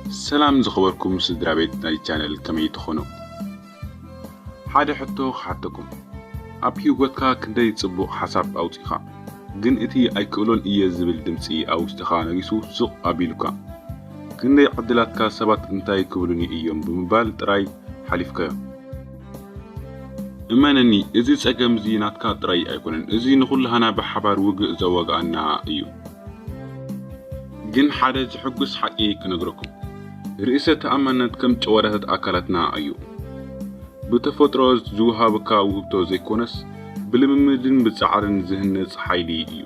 ሰላም ዝኸበርኩም ስድራ ቤት ናይ ቻነል፣ ከመይ ትኾኑ? ሓደ ሕቶ ክሓተኩም። ኣብ ህይወትካ ክንደይ ጽቡቕ ሓሳብ ኣውጺኻ፣ ግን እቲ ኣይክእሎን እየ ዝብል ድምጺ ኣብ ውሽጥኻ ነጊሱ ሱቕ ኣቢሉካ። ክንደይ ዕድላትካ ሰባት እንታይ ክብሉኒ እዮም ብምባል ጥራይ ሓሊፍካዮ። እመነኒ፣ እዚ ጸገም እዚ ናትካ ጥራይ ኣይኮነን። እዚ ንኹላህና ብሓባር ውግእ ዘዋግኣና እዩ። ግን ሓደ ዝሕጉስ ሓቂ ክነግረኩም። ርእሰ ተኣማንነት ከም ጨዋዳታት ኣካላትና እዩ። ብተፈጥሮ ዝወሃበካ ውህብቶ ዘይኮነስ፣ ብልምምድን ብጻዕርን ዝህነጽ ሓይሊ እዩ።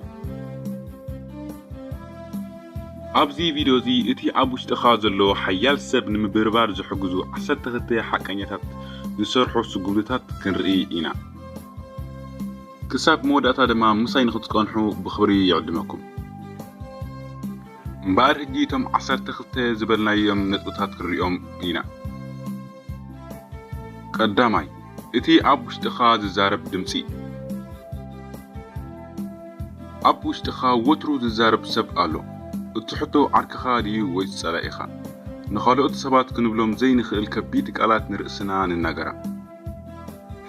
ኣብዚ ቪድዮ እዚ እቲ ኣብ ውሽጥኻ ዘሎ ሓያል ሰብ ንምብርባር ዝሕግዙ ዓሰርተ ክልተ ሓቀኛታት ዝሰርሑ ስጉምትታት ክንርኢ ኢና። ክሳብ መወዳእታ ድማ ምሳይ ንክትጸንሑ ብኽብሪ ይዕድመኩም። እምበኣር ሕጂ እቶም ዓሰርተ ክልተ ዝበልናዮም ነጥብታት ክንሪኦም ኢና። ቀዳማይ፣ እቲ ኣብ ውሽጥኻ ዝዛረብ ድምጺ። ኣብ ውሽጥኻ ወትሩ ዝዛረብ ሰብ ኣሎ። እቲ ሕቶ ዓርክኻ ድዩ ወይስ ጸላኢኻ? ንኻልኦት ሰባት ክንብሎም ዘይንኽእል ከቢድ ቃላት ንርእስና ንናገራ።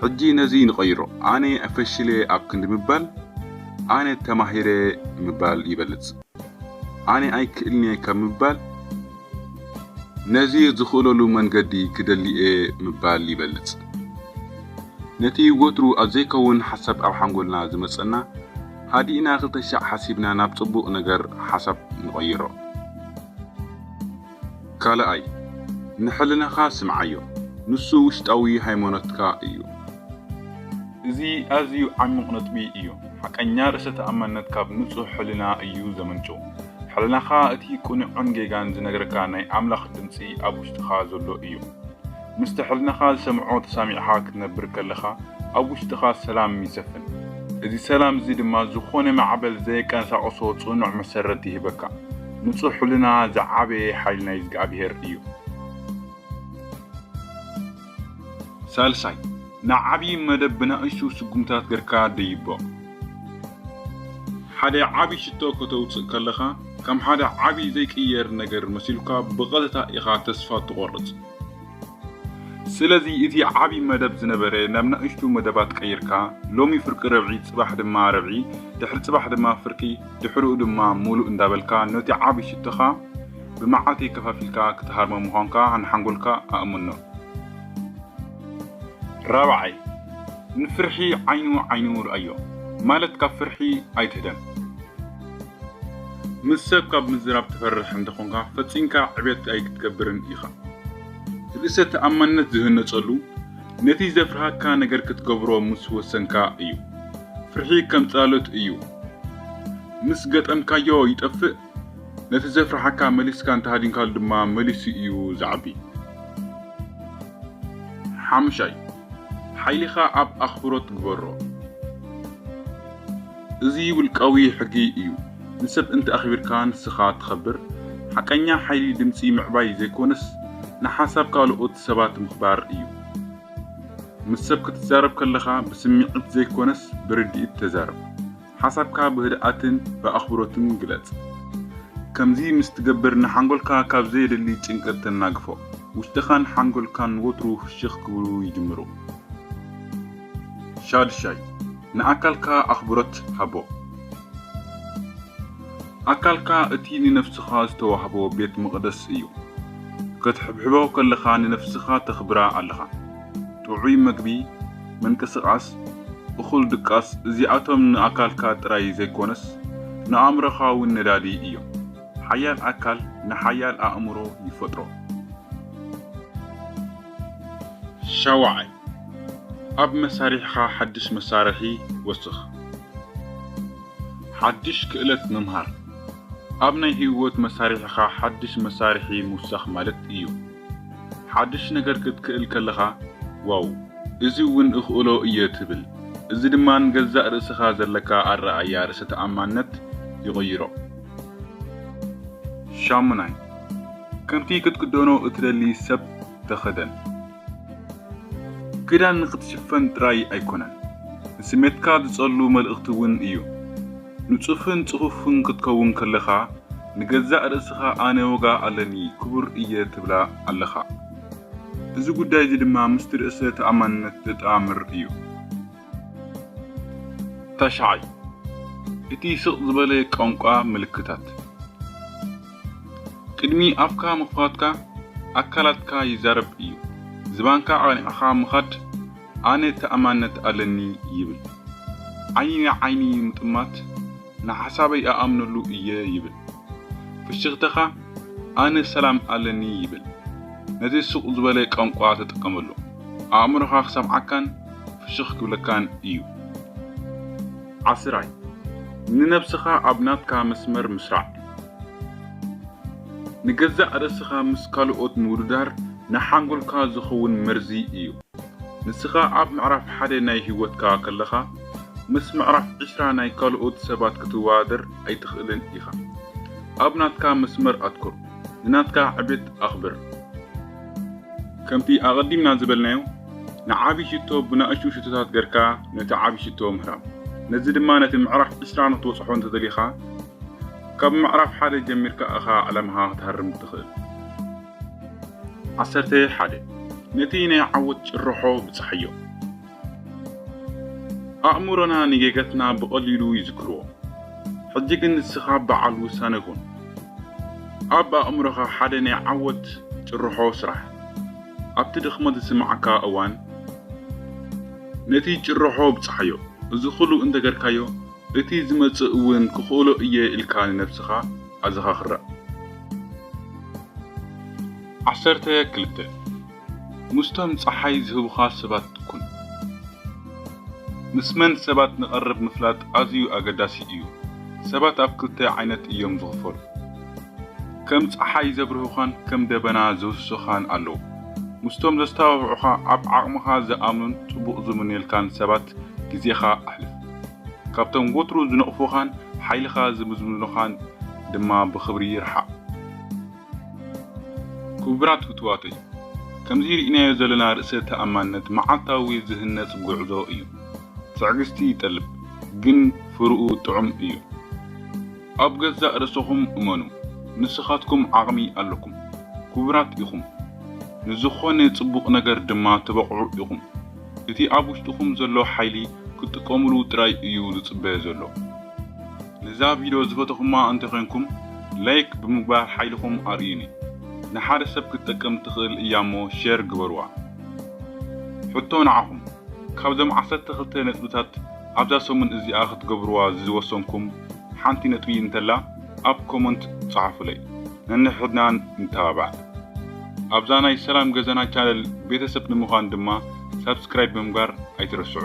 ሕጂ ነዚ ንቐይሮ። ኣነ ፈሽለ ኣብ ክንዲ ምባል፣ ኣነ ተማሂረ ምባል ይበልጽ። ኣነ ኣይክእልን'የ ካብ ምባል፣ ነዚ ዝኽእለሉ መንገዲ ክደሊ'የ ምባል ይበልጽ። ነቲ ወትሩ ኣብ ዘይከውን ሓሳብ ኣብ ሓንጎልና ዝመጸና፣ ሃዲእና ክልተ ሻዕ ሓሲብና ናብ ጽቡቕ ነገር ሓሳብ ንቐይሮ። ካልኣይ፣ ንሕልናኻ ስምዓዮ። ንሱ ውሽጣዊ ሃይማኖትካ እዩ። እዚ ኣዝዩ ዓሚቕ ነጥቢ እዩ። ሓቀኛ ርእሰ ተኣማንነት ካብ ንጹህ ሕልና እዩ ዘመንጩ። ሕልናኻ እቲ ቅኑዕን ጌጋን ዝነግረካ ናይ ኣምላኽ ድምጺ ኣብ ውሽጥኻ ዘሎ እዩ። ምስቲ ሕልናኻ ዝሰምዖ ተሳሚዕኻ ክትነብር ከለኻ፣ ኣብ ውሽጥኻ ሰላም ይሰፍን። እዚ ሰላም እዚ ድማ ዝኾነ ማዕበል ዘየቀንሳቕሶ ጽኑዕ መሰረት ይህበካ። ንጹህ ሕልና ዝዓበየ ሓይሊ ናይ እግዚኣብሔር እዩ። ሳልሳይ፣ ንዓቢ መደብ ብናእሽቱ ስጉምታት ጌርካ ደይቦ። ሓደ ዓቢ ሽቶ ከተውጽእ ከለኻ፣ ከም ሓደ ዓቢ ዘይቅየር ነገር መሲሉካ ብቐጥታ ኢኻ ተስፋ ትቖርጽ። ስለዚ እቲ ዓቢ መደብ ዝነበረ ናብ ናእሽቱ መደባት ቀይርካ፣ ሎሚ ፍርቂ ርብዒ፣ ጽባሕ ድማ ርብዒ፣ ድሕሪ ጽባሕ ድማ ፍርቂ፣ ድሕሪኡ ድማ ሙሉእ እንዳበልካ ነቲ ዓቢ ሽቶኻ ብመዓልቲ ከፋፊልካ ክትሃርሞ ምዃንካ ንሓንጎልካ ኣእምኖ። ራብዓይ፣ ንፍርሒ ዓይኑ ዓይኑ ርኣዮ፣ ማለት ካብ ፍርሒ ኣይትህደም። ምስ ሰብ ካብ ምዝራብ ትፈርሕ እንተኾንካ፣ ፈጺምካ ዕቤት ኣይክትገብርን ኢኻ። ርእሰ ተኣማንነት ዝህነጸሉ፣ ነቲ ዘፍርሃካ ነገር ክትገብሮ ምስ ወሰንካ እዩ። ፍርሒ ከም ጽላሎት እዩ። ምስ ገጠምካዮ ይጠፍእ፣ ነቲ ዘፍርሓካ መሊስካ እንተሃዲንካሉ ድማ መሊሱ እዩ ዝዓቢ። ሓሙሻይ፣ ሓይሊኻ ኣብ ኣኽብሮት ግበሮ። እዚ ውልቃዊ ሕጊ እዩ። ንሰብ እንተ ኣኽቢርካ ንስኻ ትኸብር። ሓቀኛ ሓይሊ ድምጺ ምዕባይ ዘይኮነስ፣ ንሓሳብ ካልኦት ሰባት ምኽባር እዩ። ምስ ሰብ ክትዛረብ ከለኻ ብስምዒት ዘይኮነስ ብርድኢት ተዛረብ። ሓሳብካ ብህድኣትን ብኣኽብሮትን ግለጽ። ከምዚ ምስ ትገብር ንሓንጎልካ ካብ ዘየድሊ ጭንቀት ተናግፎ። ውሽጥኻን ሓንጎልካን ወትሩ ፍሽኽ ክብሉ ይጅምሩ። ሻድሻይ፣ ንኣካልካ ኣኽብሮት ሃቦ። ኣካልካ እቲ ንነፍስኻ ዝተዋህቦ ቤት መቕደስ እዩ። ክትሕብሕቦ ከለኻ ንነፍስኻ ተኽብራ ኣለኻ። ጥዑይ መግቢ፣ ምንቅስቓስ፣ እኹል ድቃስ፣ እዚኣቶም ንኣካልካ ጥራይ ዘይኮነስ ንኣእምሮኻ እውን ነዳዲ እዮም። ሓያል ኣካል ንሓያል ኣእምሮ ይፈጥሮ። ሻውዓይ፣ ኣብ መሳርሒኻ ሓድሽ መሳርሒ ወስኽ። ሓድሽ ክእለት ምምሃር። ኣብ ናይ ህይወት መሳርሒኻ ሓድሽ መሳርሒ ምውሳኽ ማለት እዩ። ሓድሽ ነገር ክትክእል ከለኻ፣ "ዋው፣ እዚ እውን እኽእሎ እየ" ትብል። እዚ ድማ ንገዛእ ርእስኻ ዘለካ ኣረኣእያ ርእሰ ተኣማንነት ይቕይሮ። ሻሙናይ፣ ከምቲ ክትክደኖ እትደሊ ሰብ ተኸደን። ክዳን ንኽትሽፈን ጥራይ ኣይኮነን፣ ንስሜትካ ዝጸሉ መልእኽቲ እውን እዩ። ንጹፍን ጽፉፍን ክትከውን ከለኻ፣ ንገዛእ ርእስኻ ኣነ ዋጋ ኣለኒ፣ ክቡር እየ ትብላ ኣለኻ። እዚ ጉዳይ እዚ ድማ ምስቲ ርእሰ ተኣማንነት ዘጠማምር እዩ። ታሽዓይ፣ እቲ ስቕ ዝበለ ቋንቋ ምልክታት። ቅድሚ ኣፍካ ምኽፋትካ ኣካላትካ ይዛረብ እዩ። ዝባንካ ኣቕኒዕኻ ምኻድ ኣነ ተኣማንነት ኣለኒ ይብል። ዓይኒ ንዓይኒ ምጥማት ንሓሳበይ እኣምነሉ እየ ይብል። ፍሽኽታኻ ኣነ ሰላም ኣለኒ ይብል። ነዚ ስቕ ዝበለ ቋንቋ ተጠቀመሉ። ኣእምሮኻ ክሰምዓካን ፍሽኽ ክብለካን እዩ። ዓስራይ፣ ንነብስኻ ኣብ ናትካ መስመር ምስራዕ። ንገዛእ ርእስኻ ምስ ካልኦት ምውድዳር ንሓንጎልካ ዝኸውን መርዚ እዩ። ንስኻ ኣብ ምዕራፍ ሓደ ናይ ህይወትካ ከለኻ፣ ምስ ምዕራፍ ዕስራ ናይ ካልኦት ሰባት ክትወዳደር ኣይትኽእልን ኢኻ። ኣብ ናትካ መስመር ኣትኩር፣ ንናትካ ዕቤት ኣኽብር። ከምቲ ኣቐዲምና ዝበልናዮ፣ ንዓቢ ሽቶ ብናእሽቱ ሽቶታት ጌርካ ነቲ ዓቢ ሽቶ ምህራም። ነዚ ድማ ነቲ ምዕራፍ ዕስራ ንክትበጽሖ እንተደሊኻ፣ ካብ ምዕራፍ ሓደ ጀሚርካ ኢኻ ዕላማኻ ክትሃርም ትኽእል። ዓሰርተ ሓደ፣ ነቲ ናይ ዓወት ጭርሖ ብጽሓዮ። ኣእምሮና ንጌጋትና ብቐሊሉ ይዝክርዎ። ሕጂ ግን ንስኻ በዓል ውሳነ ኩን። ኣብ ኣእምሮኻ ሓደ ናይ ዓወት ጭርሖ ስራሕ። ኣብቲ ድኽመት ዝስምዓካ እዋን፣ ነቲ ጭርሖ ብጽሓዮ። እዚ ኩሉ እንተገርካዮ፣ እቲ ዝመጽእ እውን ክኽእሎ እየ ኢልካ ንነብስኻ ኣዘኻኽራ። ዓሰርተ ክልተ፣ ምስቶም ጸሓይ ዝህቡኻ ሰባት ኩን። ምስ መን ሰባት ንቐርብ ምፍላጥ ኣዝዩ ኣገዳሲ እዩ። ሰባት ኣብ ክልተ ዓይነት እዮም ዝኽፈሉ። ከም ጸሓይ ዘብርሁኻን ከም ደበና ዘውስሱኻን ኣለዉ። ምስቶም ዘስተባብዑኻ፣ ኣብ ዓቕምኻ ዝኣምኑን ጽቡቕ ዝምነየልካን ሰባት ግዜኻ ኣሕልፍ። ካብቶም ወትሩ ዝነቕፉኻን ሓይልኻ ዝምዝምዙኻን ድማ ብኽብሪ ርሓቕ። ክቡራት ፍቱዋተይ፣ ከምዚ ርኢናዮ ዘለና ርእሰ ተኣማንነት መዓልታዊ ዝህነጽ ጉዕዞ እዩ። ትዕግስቲ ይጠልብ፣ ግን ፍርኡ ጥዑም እዩ። ኣብ ገዛእ ርእስኹም እመኑ። ንስኻትኩም ዓቕሚ ኣለኩም። ክቡራት ኢኹም። ንዝኾነ ጽቡቕ ነገር ድማ ትበቕዑ ኢኹም። እቲ ኣብ ውሽጥኹም ዘሎ ሓይሊ ክትጥቀምሉ ጥራይ እዩ ዝጽበ ዘሎ። ነዛ ቪድዮ ዝፈተኹማ እንተኾይንኩም፣ ላይክ ብምግባር ሓይልኹም ኣርእዩኒ። ንሓደ ሰብ ክትጠቅም ትኽእል እያ እሞ ሼር ግበርዋ። ሕቶ ንዓኹም፣ ካብዞም ዓሰርተ ክልተ ነጥብታት ኣብዛ ሰሙን እዚኣ ክትገብርዋ ዝወሰንኩም ሓንቲ ነጥቢ እንተላ ኣብ ኮመንት ጸሓፉለይ። ነንሕድናን ንተባባዕ። ኣብዛ ናይ ሰላም ገዛና ቻነል ቤተሰብ ንምዃን ድማ ሳብስክራይብ ብምግባር ኣይትረስዑ።